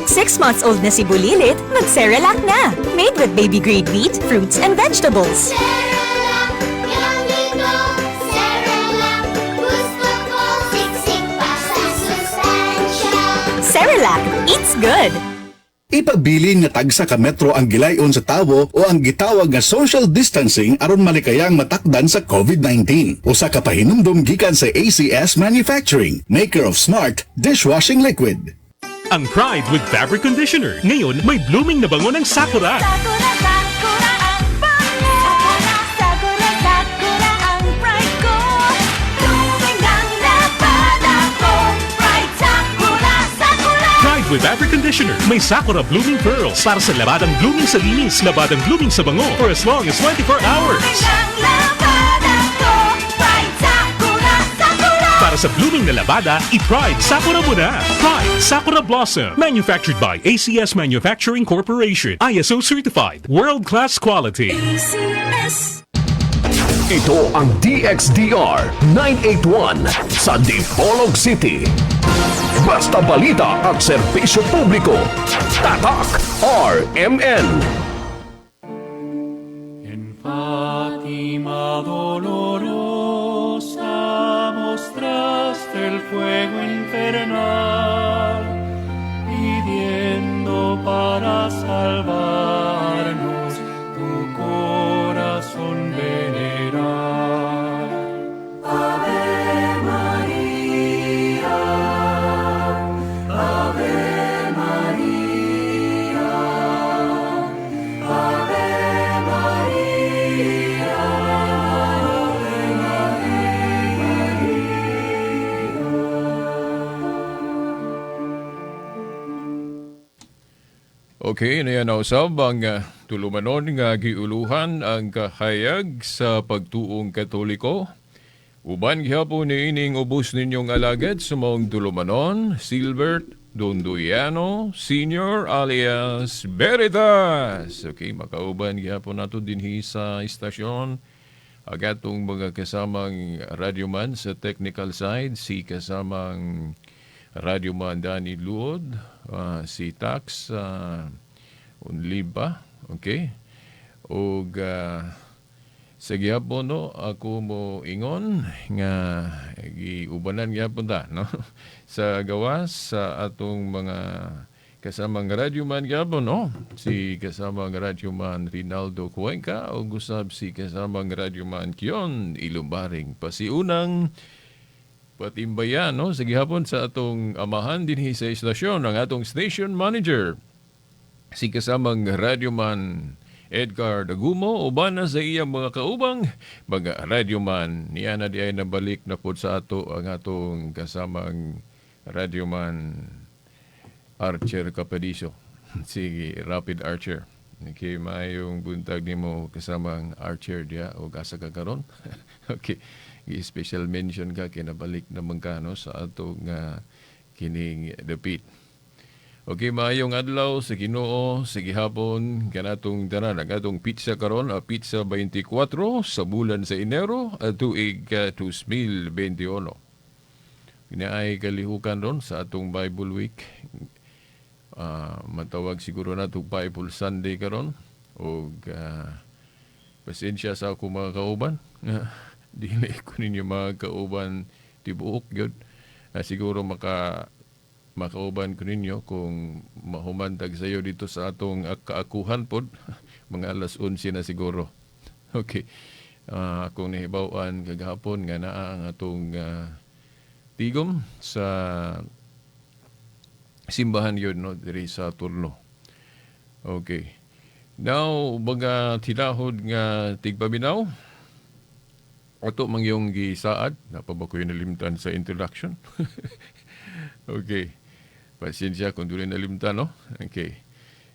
6 months old na si Bulilit, mag-Cerelac na. Made with baby grade wheat, fruits, and vegetables. Cerelac, yummy ko. Cerelac, gusto ko. Siksik pa sa sustansya. Cerelac, eats good. Ipabilin nga tagsa ka metro ang gilayon sa tawo o ang gitawag nga social distancing aron malikayang matakdan sa COVID-19. Usa ka pahinumdom gikan sa ACS Manufacturing, maker of smart dishwashing liquid. Ang Pride with Fabric Conditioner. Ngayon, may blooming na bango ng Sakura. Sakura, sakura ang bango. Sakura, sakura, sakura ang pride ko. Blooming ang labada ko. Pride, sakura, sakura. Pride with Fabric Conditioner. May Sakura Blooming Pearls para sa labadang blooming sa linis, labadang blooming sa bango for as long as 24 hours. Blooming ang labada ko. Pride, sakura, sakura. Para sa blooming na labada, i-Pride Sakura mo na. Pride Sakura Blossom. Manufactured by ACS Manufacturing Corporation. ISO certified. World-class quality. ACS. Ito ang DXDR 981 sa Dipolog City. Basta balita at serbisyo publiko. Tatak RMN. En Fátima dolorosa mostraste el fuego infernal, pidiendo para salvarnos tu corazón venerar. Ave María, Ave María, Ave María, Ave María. Okay, niya na usab ang tulumanon nga giuluhan ang kahayag sa pagtuong Katoliko. Uban gihapon ni ining ubos ninyong alagad sa maong tulumanon, Silbert Dondoyano Senior alias Veritas. Okay, makauban gihapon nato dinhi sa istasyon ang atong mga kasamang radyoman sa technical side, si kasamang radyoman Danny Luod, si Tax Unliba, okay? Ug sa gihapon, no, ako mo ingon nga giubanan gihapon ta, no, sa gawas sa atong mga kasamang radyoman gihapon, no, si kasamang radyoman Rinaldo Cuenca ug usab si kasamang radyoman Kion Ilumbaring. Pasiunang patimbayan, no, sa gihapon sa atong amahan dinhi sa istasyon, ang atong station manager, si kasamang radyoman Edgar Dagumo, uban na sa iyang mga kaubang mga radyoman. Niya na di ay nabalik na pod sa ato ang atong kasamang radyoman Archer Capadiso. Sige, Rapid Archer. Okay, maayong buntag nimo, kasamang Archer dia, o asa ka karon. Okay. Special mention ka kay nabalik naman ka, no, sa atong kining dapit. Okay, maayong adlaw sa Ginoo, sa gihapon kanatong tanan. Ang atong petsa karon, a petsa 24 sa bulan sa Enero at tuig 2021. Kini ay kalihukan ron sa atong Bible Week. Matawag siguro na itong Bible Sunday karon. O pasensya sa ako mga kauban. Dili ko ninyo mga kauban tibuok yun. Siguro makauban ko ninyo kung mahumantag sa iyo dito sa atong kaakuhan pod mga alas 11 na siguro. Okay. Akong nahibaw-an kagahapon nga naa ang atong tigom sa simbahan yun, no, diri sa turno. Okay. Now, mga tinahod nga tigpaminaw, ato mang yung gisaad, napa ba ko yung nalimtan sa introduction? Okay. Pasensya kung doon nalimtan, no? Okay.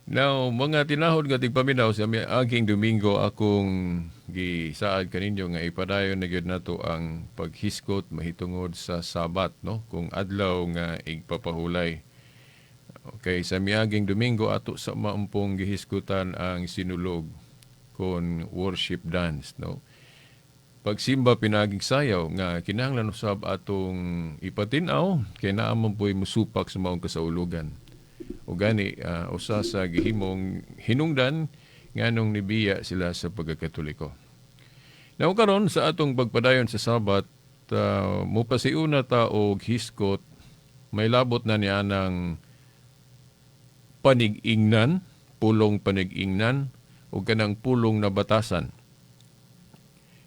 Now, mga tinahod nga tigpaminaw, sa aging Domingo akong gisaad kaninyo nga ipadayon na gyud nato ang paghisgot mahitungod sa Sabat, no? Kung adlaw nga igpapahulay. Okay, sa miaging Domingo ato sa maumpong gihisgutan ang sinulog kon worship dance, no? Pagsimba pinaging sayaw nga kinahanglan usab atong ipatin-aw kay naa man po'y musupak sa maong kasaulugan. O gani usa sa gihimong hinungdan nganong nibiya sila sa pagkakatoliko. Now karon sa atong pagpadayon sa Sabat, mupasiuna ta og hiskot, may labot na niya ng panig-ingnan, pulong panig-ingnan o kanang pulong na batasan.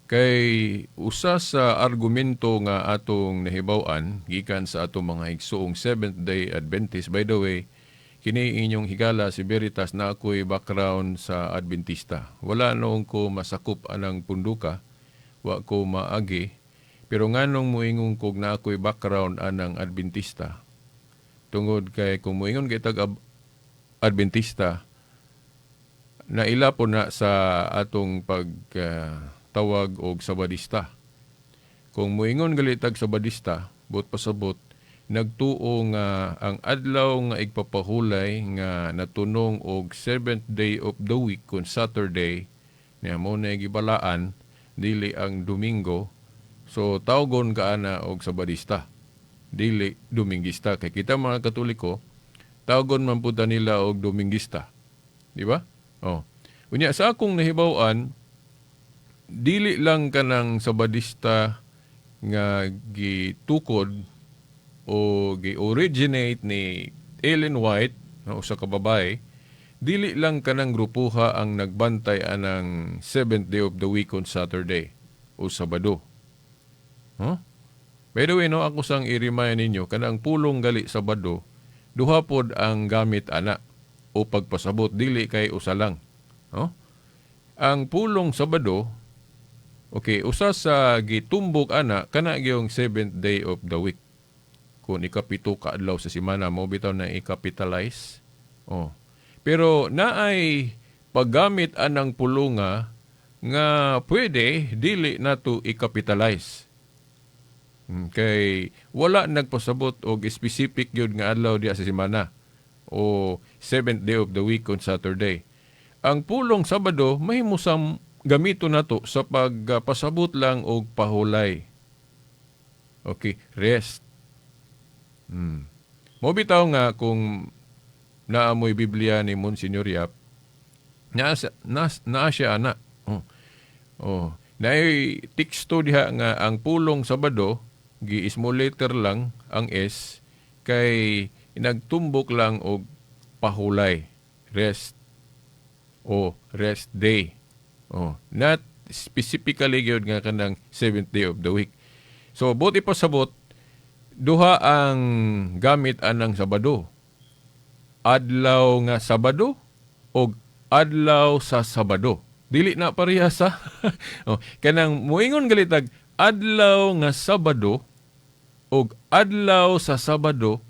Kay usa sa argumento nga atong nahibaw-an gikan sa atong mga igsuong Seventh Day Adventist. By the way, kini inyong higala si Veritas na ako'y background sa Adventista. Wala noong ko masakop anang punduka, wa ko maagi, pero nganong muingon kog na ako'y background anang Adventista? Tungod kay kung muingon kay tag Adventista, naila po na sa atong pag tawag og Sabadista. Kung muingon galitag Sabadista, but pasabot, nagtuo nga ang adlaw nga igpapahulay nga natunong og seventh day of the week kung Saturday niya mo na gibalaan, dili ang Domingo, so tawgon ka ana og Sabadista, dili Domingista, kay kita mga Katoliko tawgon man pud ta nila og Domingista, di ba? Oh, unya sa akong nahibaw-an, dili lang kanang Sabadista nga gitukod o gi-originate ni Ellen White, no, usa ka babae, dili lang kanang grupuha ang nagbantay anang seventh day of the week on Saturday o Sabado. Huh? By the way, no, ako sang i-remind ninyo, kanang pulong gali Sabado, duha pod ang gamit ana o pagpasabot, dili kay usa lang. No? Ang pulong Sabado, okay, usa sa gitumbok ana kana gyung seventh day of the week. Kung ikapito ka adlaw sa semana, mo bitaw na i-capitalize. Oh. Pero naay paggamit anang pulunga nga pwede dili nato i-capitalize. Kay wala nagpasabot og specific gyud nga adlaw diya sa semana o seventh day of the week on Saturday. Ang pulong Sabado mahimo sam gamito nato sa pagpasabot lang og pahulay. Okay, rest. Mo bitaw nga kung naamoy Biblia ni Monsignor Yap, naa siya ana. Oh. Oh. Naay teksto diha nga ang pulong Sabado gi small letter lang ang S kay nagtumbok lang og pahulay, rest o rest day. Oh, not specifically gyud nga kanang seventh day of the week. So buot ipasabot, duha ang gamit anang Sabado. Adlaw nga Sabado og adlaw sa Sabado. Dili na parehas sa. Oh, kanang muingon galitag adlaw nga Sabado og adlaw sa Sabado,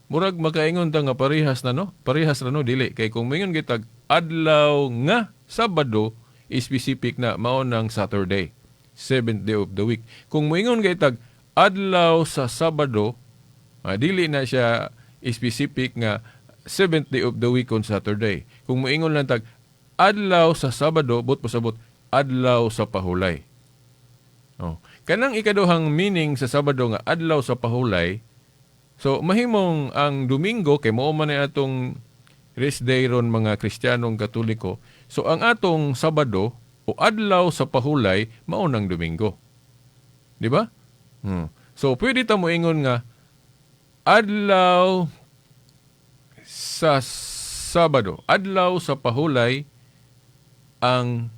murag makaingon ta nga parehas na, no? Parehas ra, no? Dili kay kung moingon gitag adlaw nga Sabado, specific na, mao nang Saturday, seventh day of the week. Kung moingon gitag adlaw sa Sabado, dili na siya specific nga seventh day of the week on Saturday. Kung moingon lang tag adlaw sa Sabado, but pasabot adlaw sa pahulay. Oh. Kanang ikaduhang meaning sa Sabado nga adlaw sa pahulay, so mahimong ang Domingo kay mao man ni atong rest day ron mga Kristiyanong Katoliko. So ang atong Sabado o adlaw sa pahulay mao nang Domingo. Di ba? So pwede ta moingon nga adlaw sa Sabado, adlaw sa pahulay ang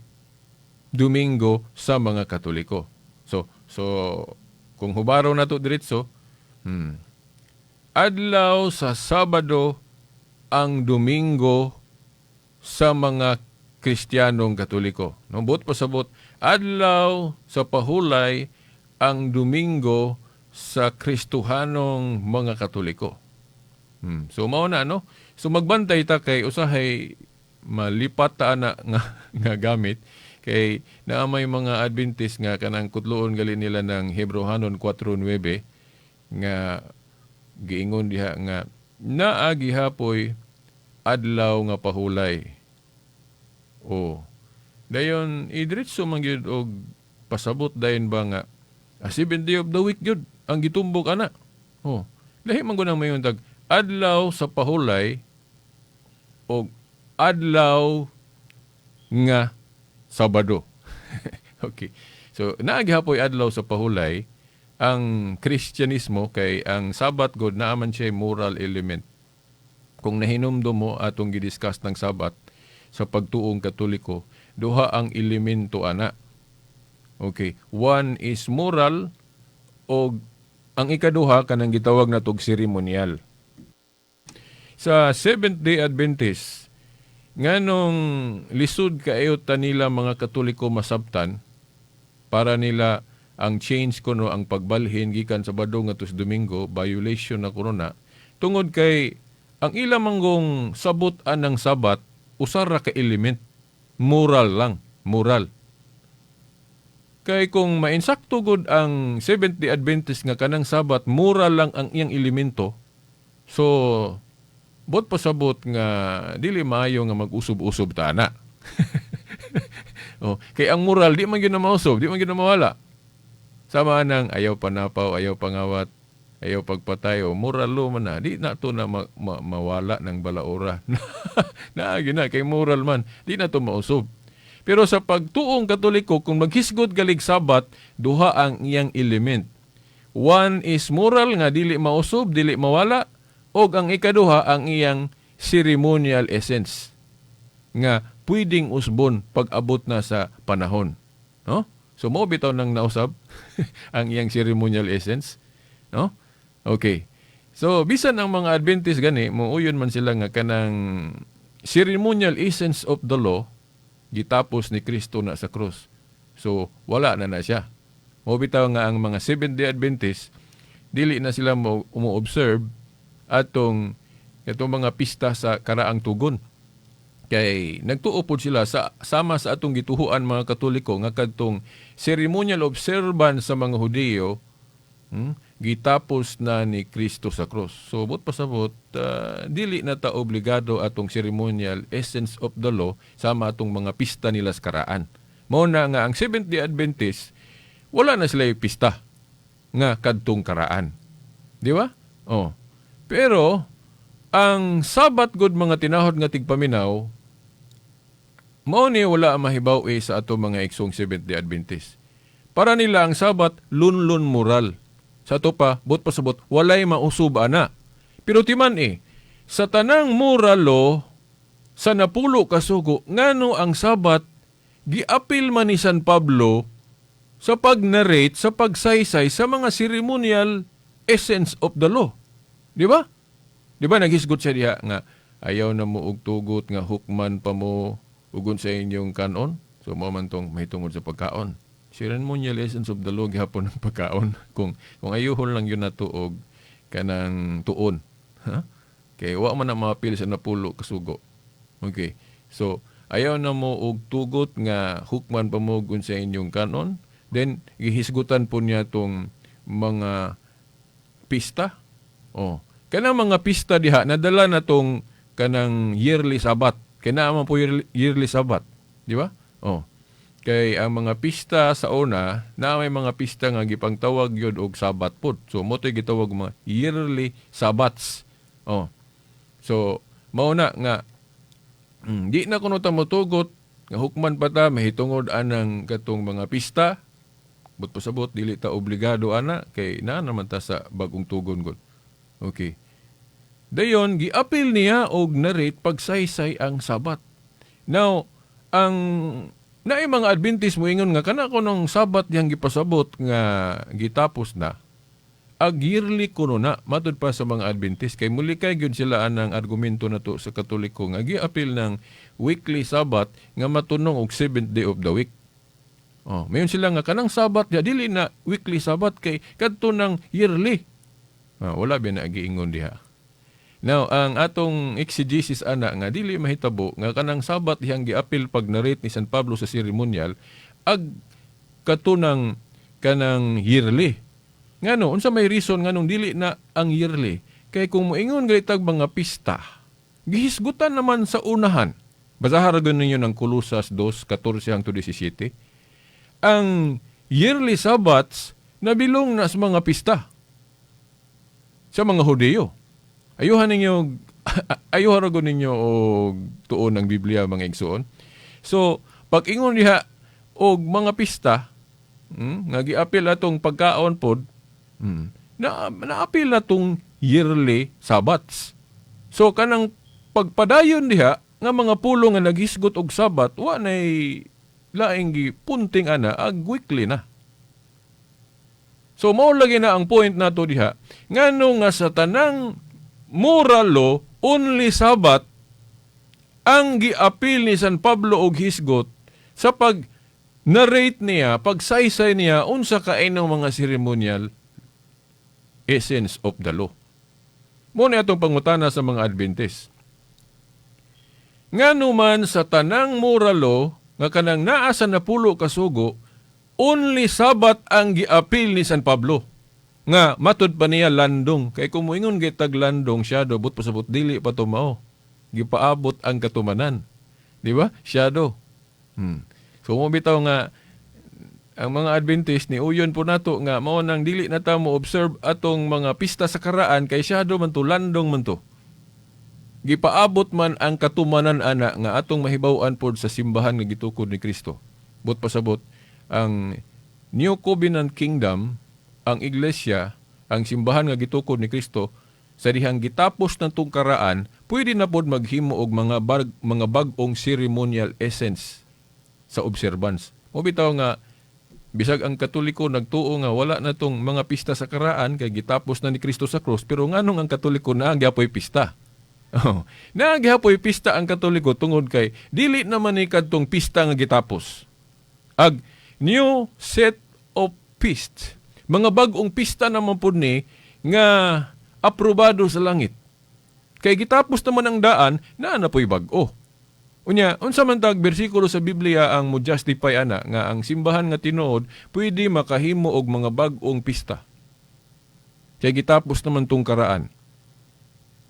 Domingo sa mga Katoliko. So kung hubaro na to diretso, adlaw sa Sabado ang Domingo sa mga Kristiyanong Katoliko. No, buot pasabot, adlaw sa pahulay ang Domingo sa Kristohanong mga Katoliko. So mao na, no. So magbantay ta kay usahay malipat ta ana nga gamit, kay naa may mga Adventist nga kanang kutloon gali nila ng Hebrohanon 4:9 nga giingon diha nga naa gihapoy adlaw nga pahulay. O dayon idiretso man gyud og pasabot dayon ba nga a seventh day of the week gyud ang gitumbok ana. Oh. Lahi man gud ang mayon tag adlaw sa pahulay og adlaw nga Sabado. Okay. So naa gihapoy adlaw sa pahulay ang Kristyanismo kay ang Sabat god naa man siya moral element. Kung nahinumdum mo atong gidiscuss ng Sabat sa pagtuong Katoliko, duha ang elemento ana. Okay, one is moral og ang ikaduha kanang gitawag natog ceremonial. Sa Seventh-day Adventist, nganong lisod kaayo ta nila mga Katoliko masabtan, para nila ang change kuno, ang pagbalhin gikan Sabado ngadto sa Domingo, violation na kuno na, tungod kay ang ilang manggong sabot anang Sabat, usa ra ka element, moral lang, moral. Kay kung mainsakto gud ang Seventh-day Adventist nga kanang Sabat moral lang ang iyang elemento, so bot pasabot nga dili maayo nga mag-usob-usob ta na. Oh, kay ang moral di man gyud na mausob, di man gyud na mawala. Sama nang ayaw panapaw, ayaw pangawat, ayaw pagpatay, o moral law man na, di na to na mawala ng balaora. Naa gyud na kay moral man, di na to mausob. Pero sa pagtuong Katoliko, kung maghisgot galig Sabat, duha ang iyang element. One is moral nga dili mausob, dili mawala, og ang ikaduha ang iyang ceremonial essence nga pwedeng usbon pag abot na sa panahon. No? So mo bitaw nang nausab ang iyang ceremonial essence, no? Okay. So bisan ang mga Adventist gani muuyon man sila nga kanang ceremonial essence of the law gitapos ni Kristo na sa krus. So wala na na siya. Mo bitaw nga ang mga Seventh-day Adventist dili na sila mo umu-observe atong itong mga pista sa karaang tugon. Kay nagtuo pod sila sa sama sa atong gituhuan mga Katoliko nga kadtong ceremonial observance sa mga Hudiyo, gitapos na ni Kristo sa krus. So but pasabot dili na ta obligado atong ceremonial essence of the law sama atong mga pista nila sa karaan. Mao na nga ang Seventh-day Adventist wala na sila pista nga kadtong karaan. Di ba? Oh. Pero ang Sabat gud, mga tinahod nga tigpaminaw, mao ni wala ang mahibaw eh sa ato mga igsong Seventh-day Adventist. Para nila ang Sabat lunlun moral. Sa ato pa, but pasabot, walay mausub ana. Pero timan eh, sa tanang moral law, sa 10 ka sugo, ngano ang Sabat giapil man ni San Pablo sa pag-narrate, sa pagsaysay sa mga ceremonial essence of the law? Di ba? Di ba naghisgot siya diha nga ayaw na mo og tugot nga hukman pa mo ugon sa inyong kanon? So mo man tong mahitungod sa pagkaon. Ceremonial essence of the law gihapon ng pagkaon. Kung ayuhon lang yun nato og kanang tuon. Ha? Kay wa man na maapil sa 10 ka sugo. Okay. So ayaw na mo og tugot nga hukman pa mo gun sa inyong kanon. Then gihisgutan po niya tong mga pista. Oh. Kanang mga pista diha nadala na tong kanang yearly Sabat. Kay naa man po yearly Sabat, di ba? Oh. Kay ang mga pista sa una, na may mga pista nga gipangtawag yun og Sabat pod. So mo to'y gitawag mga yearly Sabats. Oh. So mao na nga di na kuno ta motugot nga hukman pa ta mahitungod anang katong mga pista. But pasabot dili ta obligado ana kay naa naman ta sa bagong tugon gud. Okay. Dayon giapil niya og narrate pagsaysay ang Sabat. Now, ang naay mga Adventist moingon nga kana kunong Sabat diyang gipasabot nga gitapos na, ag yearly kuno na matud pa sa mga Adventist kay muli kay gyud sila anang argumento nato sa Katoliko nga giapil ng weekly Sabat nga matunong og seventh day of the week. Oh, mayon sila nga kanang Sabat diha dili na weekly Sabat kay kadto ng yearly. Ah, wala ba na giingon diha. Now, ang atong exegesis ana nga dili mahitabo nga kanang Sabat dihang giapil pag narrate ni San Pablo sa ceremonial ag katunang kanang yearly. Ngano unsa may reason nganong dili na ang yearly? Kay kung moingon galitag mga pista, gihisgutan naman sa unahan. Basahan ra gyud ninyo ng Kolosas 2:14 hangtod 17. Ang yearly Sabbaths nabilong na sa mga pista sa mga Hudiyo. Ayuhan ninyo Ayo ra gud ninyo og tuon ang Biblia, mga igsuon. So, pag ingon diha og mga pista, nga giapil atong pagkaon pod, na naapil na tong yearly Sabbaths. So kanang pagpadayon diha nga mga pulo nga naghisgot og Sabat, wa nay laing gipunting ana ag weekly na. So mao lagi na ang point nato diha, ngano nga sa tanang moral law, only Sabat ang giapil ni San Pablo og hisgot sa pag narrate niya, pagsaysay niya unsa kainong mga ceremonial essence of the law. Mao ni atong pangutana sa mga Adventist. Ngano man sa tanang moral law nga kanang naa sa 10 ka sugo, only Sabat ang giapil ni San Pablo? Nga matud pa niya landong, kay kung moingon gitag landong shadow, but pasabot dili pa to mao. Gipaabot ang katumanan. Di ba? Shadow. So mo bitaw nga ang mga Adventist ni uyon po nato nga mao nang dili na ta mo observe atong mga pista sa karaan kay shadow man to, landong man to. Gipaabot man ang katumanan ana nga atong mahibaw-an pod sa simbahan nga gitukod ni Kristo. But pasabot ang New Covenant Kingdom, ang iglesia, ang simbahan nga gitukod ni Kristo, sa dihang gitapos ng tungkaraan, pwede na pod maghimo og mga bag-ong ceremonial essence sa observance. Mo bitaw nga bisag ang Katoliko nagtuo nga wala na tong mga pista sa karaan kay gitapos na ni Kristo sa krus, pero nganong ang Katoliko na gyapoy pista? Oh, naa gyapoy pista ang Katoliko tungod kay dili naman ni kadtong pista nga gitapos. Ag new set of feast. Mga bag-ong pista naman pud ni nga aprobado sa langit. Kay gitapos naman ang daan, naa na po'y bag-o. Unya, unsa man tag bersikulo sa Biblia ang mo justify ana nga ang simbahan nga tinuod pwede makahimo og mga bag-ong pista? Kay gitapos naman tong karaan.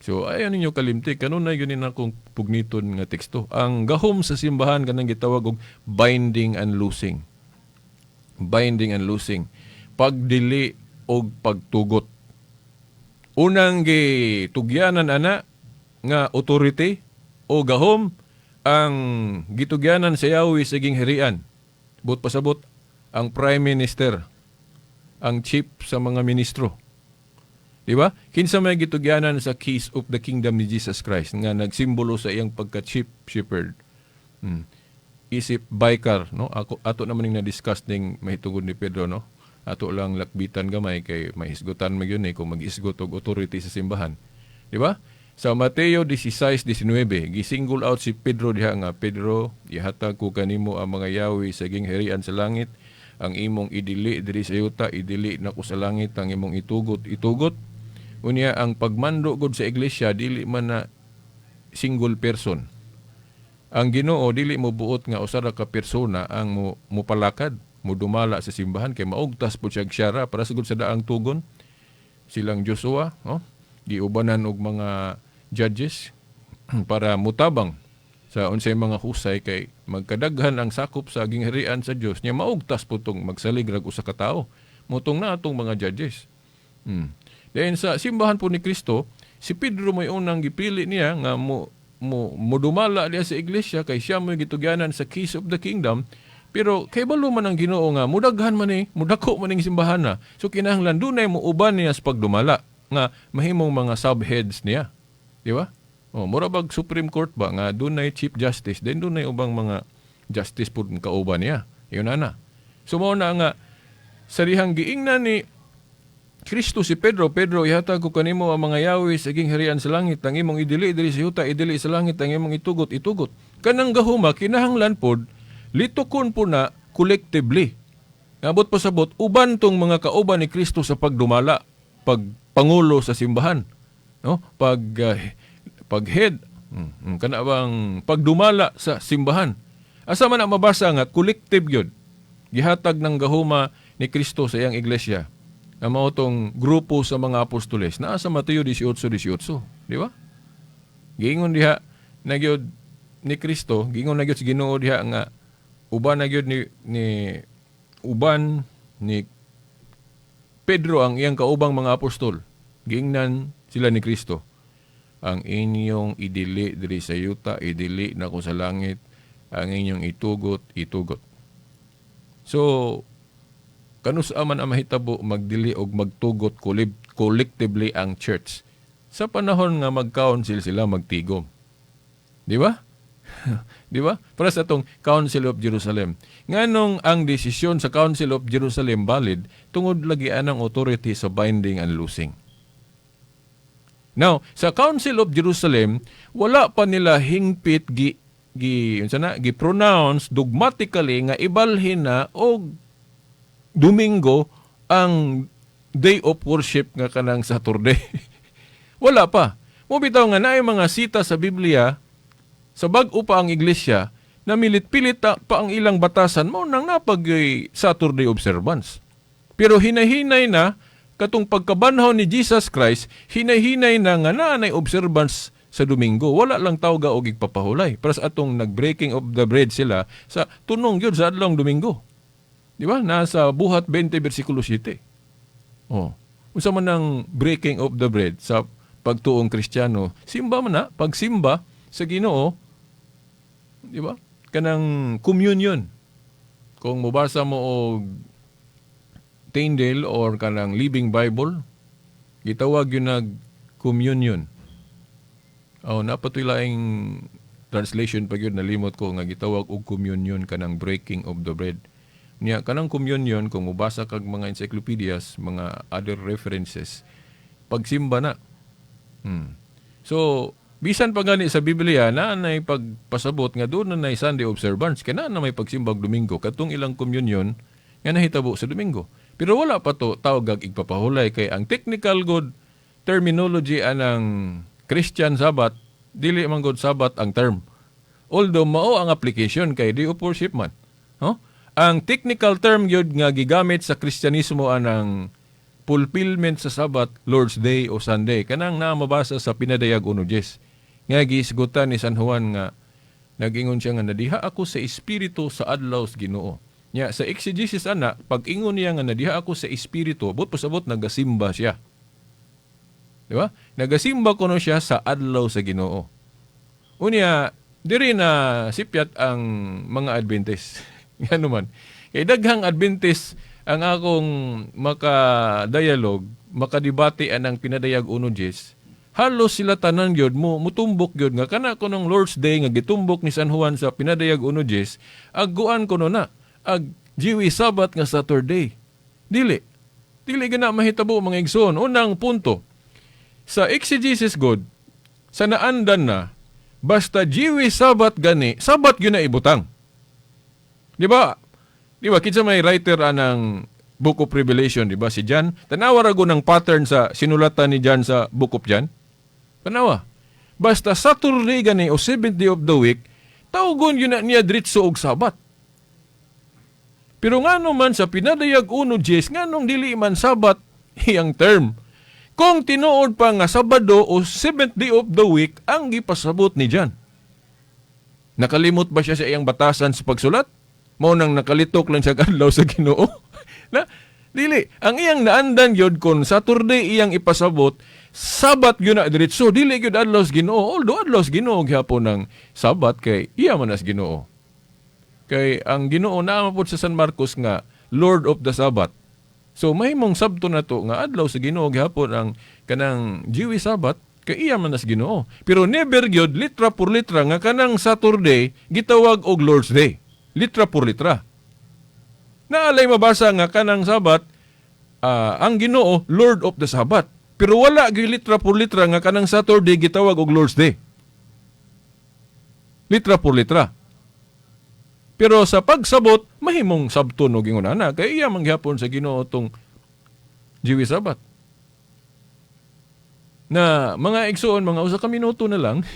So ayon ninyo kalimti, kanunay gyud ni akong pugniton nga teksto. Ang gahom sa simbahan kanang gitawag og binding and loosing. Binding and loosing. Pagdili og pagtugot. Unang gitugyanan ana nga authority o gahom ang gitugyanan sa Yahweh sa gingharian. But pasabot ang prime minister, ang chief sa mga ministro. Di ba? Kinsa may gitugyanan sa keys of the kingdom ni Jesus Christ nga nagsimbolo sa iyang pagka-chief shepherd. Isip biker, no? Ako ato naman ning na-discuss ning mahitungod ni Pedro, no? Ato lang lakbitan gamay kay mahisgutan man gyud ni kung mag-isgot og authority sa simbahan. Di ba? Sa Mateo 16:19, gisingle out si Pedro diha nga, "Pedro, ihatag ko kanimo ang mga yawi sa gingharian sa langit. Ang imong idili diri sa yuta, idili nako sa langit, ang imong itugot, itugot." Unya ang pagmando gud sa iglesia dili man na single person. Ang Ginoo dili mo buot nga usa ra ka persona ang mo mopalakad, modumala sa simbahan kay maugtas po siya siyara para sugod sa daang tugon. Silang Joshua, no? Giubanan og mga judges para mutabang sa unsay mga husay kay magkadaghan ang sakop sa gingharian sa Dios, nya maugtas po tong magsalig rag usa ka tawo. Motong na atong mga judges. Then sa simbahan po ni Kristo, si Pedro may unang gipili niya nga mo mo modumala diya sa iglesia kay siya mo'y gitugyanan sa keys of the kingdom. Pero kay balo man ang Ginoo nga mudaghan man ni, mudako man ning simbahan na. So kinahanglan dunay mo uban niya sa pagdumala nga mahimong mga subheads niya. Di ba? Oh, mura bag Supreme Court ba nga dunay Chief Justice, then dunay ubang mga justice pud kauban niya. Yun na na. So mao na nga sa dihang giingnan ni Kristo si Pedro, "Pedro, ihatag ko kanimo ang mga yawi sa gingharian sa langit, ang imong idili diri sa yuta, idili sa langit, ang imong itugot, itugot." Kanang gahuma kinahanglan pod litukon po na collectively. Ngabot pasabot uban tong mga kauban ni Kristo sa pagdumala, pagpangulo sa simbahan, no? Pag head, kana bang pagdumala sa simbahan. Asa man na mabasa nga collective gyud gihatag ng gahuma ni Kristo sa iyang iglesia? Ang mao tong grupo sa mga apostoles naa sa Mateo 18:18, di ba? Giingon diha na gyud ni Kristo, giingon na gyud sa Ginoo diha nga uban na gyud ni uban ni Pedro ang iyang kaubang mga apostol. Giingnan sila ni Kristo. Ang inyong idili diri sa yuta, idili nako sa langit. Ang inyong itugot, itugot. So, kanus-a man ang mahitabo magdili og magtugot collectively ang church? Sa panahon nga mag-council sila, magtigom. Di ba? Di ba? Para sa atong Council of Jerusalem. Nganong ang desisyon sa Council of Jerusalem valid? Tungod lagi anang authority sa binding and loosing. Now, sa Council of Jerusalem, wala pa nila hingpit gi gi unsa na, gi-pronounce dogmatically nga ibalhin na og Domingo ang day of worship nga kanang Saturday. Wala pa. Mo bitaw nga naay mga sita sa Biblia sa bag-o pa ang iglesia na milit-pilit pa ang ilang batasan, mao nang napag Saturday observance. Pero hinahinay na katong pagkabanhaw ni Jesus Christ, hinahinay na nga naa nay observance sa Domingo. Wala lang tawga og igpapahulay. Para sa atong nag-breaking of the bread sila sa tunong gyud sa adlong Domingo. Di ba? Nasa Buhat 20 versikulo 7. Oh. Unsa man ang breaking of the bread sa pagtuong Kristiyano? Simba man na, pagsimba sa Ginoo, di ba? Kanang communion. Kung mobasa mo og Tyndale or kanang Living Bible, gitawag yun nag communion. Oh, napatoy laing translation pa gyud, nalimot ko, nga gitawag og communion kanang breaking of the bread. Niya kanang communion, kung mobasa kag mga encyclopedias, mga other references, pagsimba na. So, bisan pa gani sa Biblia na nay pagpasabot nga doon na nay Sunday observance kay naa na may pagsimbag Domingo, katong ilang communion nga nahitabo sa Domingo. Pero wala pa to tawag igpapahulay kay ang technical good terminology anang Christian Sabbath, dili man good Sabbath ang term. Although mao ang application kay day of worship man. Huh? Ang technical term gyud nga gigamit sa Kristyanismo anang fulfillment sa Sabbath, Lord's Day o Sunday. Kanang naa mabasa sa Pinadayag 1:10. Nga giisgutan ni San Juan nga nagingon siya nga nadiha ako sa espiritu sa adlaw sa Ginoo. Nya sa exegesis ana, pag ingon niya nga nadiha ako sa espiritu, buot pasabot nagasimba siya. Di ba? Nagasimba kuno siya sa adlaw sa Ginoo. Unya, diri na sipyat ang mga Adventist. Ngano man? Kay daghang Adventist ang akong maka-dialogue, makadebate anang Pinadayag 1:10, halos sila tanan gyud mo mutumbok gyud nga kana kunong Lord's Day nga gitumbok ni San Juan sa Pinadayag 1:10, agguan kuno na ag Jewish Sabbath nga Saturday. Dili. Dili gana mahitabo, mga igsoon. Unang punto, sa exegesis god, sa naandan na, basta Jewish Sabbath gani, Sabbath gyud na ibutang. Di ba? Di ba kinsa may writer anang Book of Revelation, di ba? Si John. Tanawa ra ng pattern sa sinulatan ni John sa Book of John. Tanawa. Basta Saturday gani o seventh day of the week, tawgon yun na niya diretso og Sabat. Pero ngano man sa Pinadayag 1:10, nganong dili man Sabat iyang term? Kung tinuod pa nga Sabado o seventh day of the week ang gipasabot ni John. Nakalimot ba siya sa iyang batasan sa pagsulat? Mao nang nakalitok lang siya adlaw sa Ginoo? Na dili, ang iyang naandan gyud, kon Saturday iyang ipasabot, Sabat gyud na diretso, dili gyud adlaw sa Ginoo. Although adlaw sa Ginoo gihapon ng Sabat kay iya man as Ginoo. Kay ang Ginoo naa man pud sa San Marcos nga Lord of the Sabbath. So mahimong sabto na to nga adlaw sa Ginoo gihapon ang kanang Jewish Sabbath kay iya man as Ginoo. Pero never gyud litra por litra nga kanang Saturday gitawag og Lord's Day. Litra por litra. Naalay mabasa nga kanang Sabat, ang Ginoo Lord of the Sabbath. Pero wala gyud litra por litra nga kanang Saturday gitawag og Lord's Day. Litra por litra. Pero sa pagsabot, mahimong sabto no gingon ana kay iya man gihapon sa Ginoo tong Jewish Sabbath. Na mga igsoon, mga usa ka minuto na lang.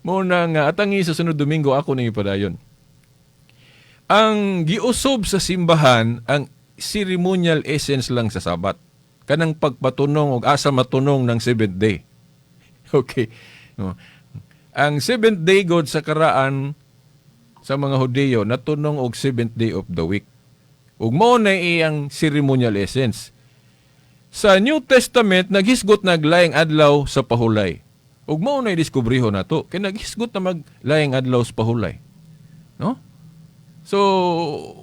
Mao na nga atangi sa sunod Domingo ako ning ipadayon. Ang giusob sa simbahan ang ceremonial essence lang sa Sabat. Kanang pagpatunong og asa matunong ng seventh day. Okay. No. Ang seventh day god sa karaan sa mga Hudiyo natunong og seventh day of the week. Ug mao na iyang ceremonial essence. Sa New Testament, naghisgot naglaing adlaw sa pahulay. Ug mao na diskubriho nato kay naghisgot na maglaing adlaw sa pahulay. No? So,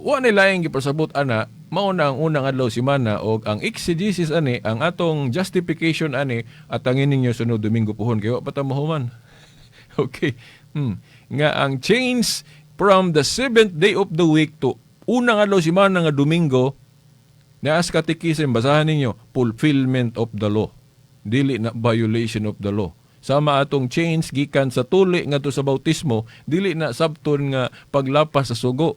wa na laing gipasabot ana, mao na ang unang adlaw semana og ang exegesis ani, ang atong justification ani, atangin ninyo sunod Domingo puhon kay wa pa ta mahuman. Okay. Nga ang change from the seventh day of the week to unang adlaw semana nga Domingo, naas catechism, basahan ninyo, fulfillment of the law. Dili na violation of the law. Sama atong change gikan sa tuli ngadto sa bautismo, dili na sabton nga paglapas sa sugo.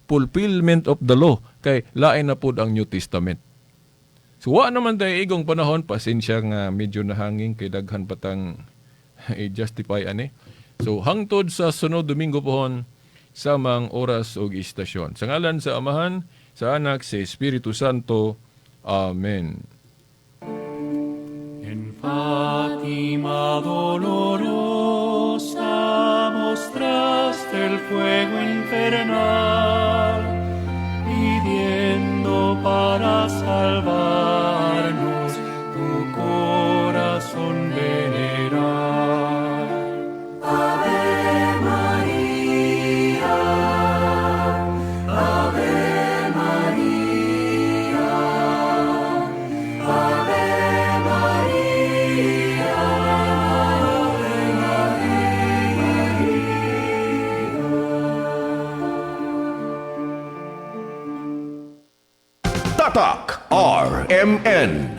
Fulfillment of the law kay lain na pud ang New Testament. So wa naman tayo igong panahon, pasensya nga medyo nahanging kay daghan patang i-justify ani. So hangtod sa sunod Domingo pohon samang oras ug istasyon. Sa ngalan sa Amahan, sa Anak, sa Espiritu Santo. Amen. En Fátima dolorosa mostraste el fuego infernal, pidiendo para salvarnos tu corazón venerar. Ave Maria, Ave Maria, Ave Maria, Ave Maria. Tatak RMN.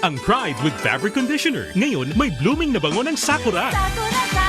Ang Pride with Fabric Conditioner. Ngayon, may blooming na bango ng sakura. Sakura.